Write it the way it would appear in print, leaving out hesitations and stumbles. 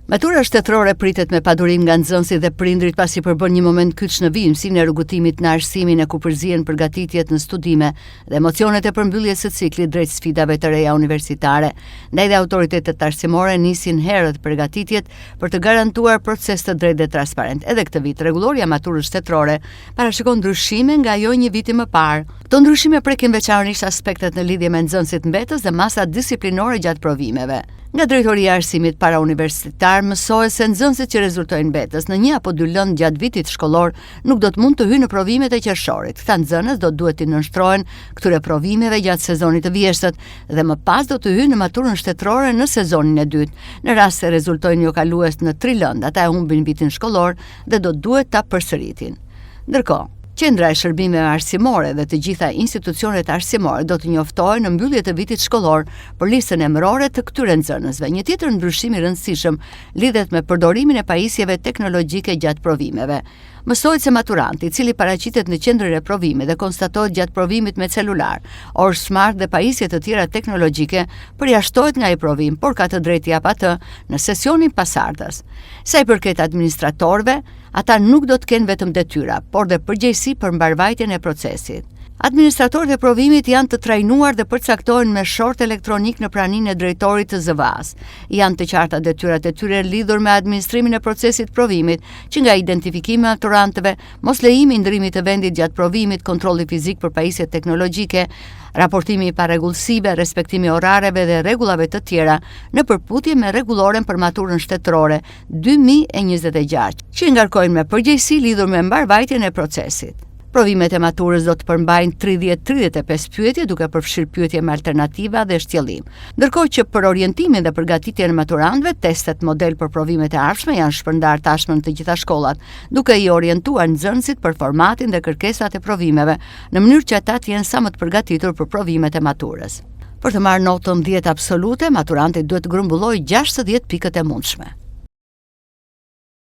Matura shtetërore pritet me padurim nga nxënësit dhe prindërit pasi përbën një moment kyç në vijimësinë e rrugëtimit në arsimin e ku përzihen përgatitjet në studime dhe emocionet e përmbylljes së ciklit drejt sfidave të reja universitare. Ndaj dhe autoritetet arsimore nisin herët përgatitjet për të garantuar proces të drejtë dhe transparent. Edhe këtë vit, rregullorja e maturës shtetërore parashikon ndryshime nga ajo e një viti më parë. Këto ndryshime prekin veçanërisht aspektet në lidhje me nxënësit mbetës dhe masat disiplinore gjatë provimeve. Nga Drejtoria e Arsimit Parauniversitar mësohet se nxënësit që rezultojnë mbetës në një apo dy lëndë gjatë vitit shkollor nuk do të mund të hyjnë në provimet e qershorit. Këta nxënës do të duhet t'i nënshtrohen këtyre provimeve gjatë sezonit të vjeshtës dhe më pas do të hyjnë në maturën shtetërore në sezonin e dytë. Në rast se rezultojnë jokalues në tri lëndë, ata e humbin vitin shkollor dhe do të duhet ta përsëritin. Ndërkohë, Qendra e Shërbimeve Arsimore dhe të gjitha institucionet arsimore do të njoftohen në mbyllje të vitit shkollor për listën emërore të këtyre nxënësve. Një tjetër ndryshim i rëndësishëm lidhet me përdorimin e pajisjeve teknologjike gjatë provimeve. Mësohet se maturanti, i cili paraqitet në qendrën e provimit dhe konstatohet gjatë provimit me celular, orë smart dhe pajisje të tjera teknologjike, përjashtohet nga ai provim, por ka të drejtë t'i japë atë në sesionin pasardhës. Sa i përket administratorëve, Ata nuk do të kenë vetëm detyra, por dhe përgjegjësi për mbarëvajtjen e procesit. Administratorët e provimit janë të trajnuar dhe përcaktohen me short elektronik në praninë e drejtorit të ZVA-së. Janë të qarta detyrat e tyre lidhur me administrimin e procesit të provimit, që nga identifikimi i maturantëve, moslejimi i ndërrimit të vendit gjatë provimit, kontrolli fizik për pajisjet teknologjike, raportimi i parregullsive, respektimi i orareve dhe rregullave të tjera në përputhje me rregulloren për maturën shtetërore 2026, që i ngarkojnë me përgjegjësi lidhur me mbarëvajtjen e procesit. Provimet e maturës do të përmbajnë 30-35 pyetje, duke përfshirë pyetje me alternativa dhe shtjellim. Ndërkohë që për orientimin dhe përgatitjen e maturantëve, testet model për provimet e ardhshme janë shpërndarë tashmë në të gjitha shkollat, duke i orientuar nxënësit për formatin dhe kërkesat e provimeve, në mënyrë që ata të jenë sa më të përgatitur për provimet e maturës. Për të marrë notën 10 absolute, maturanti duhet të grumbullojë 60 pikët e mundshme.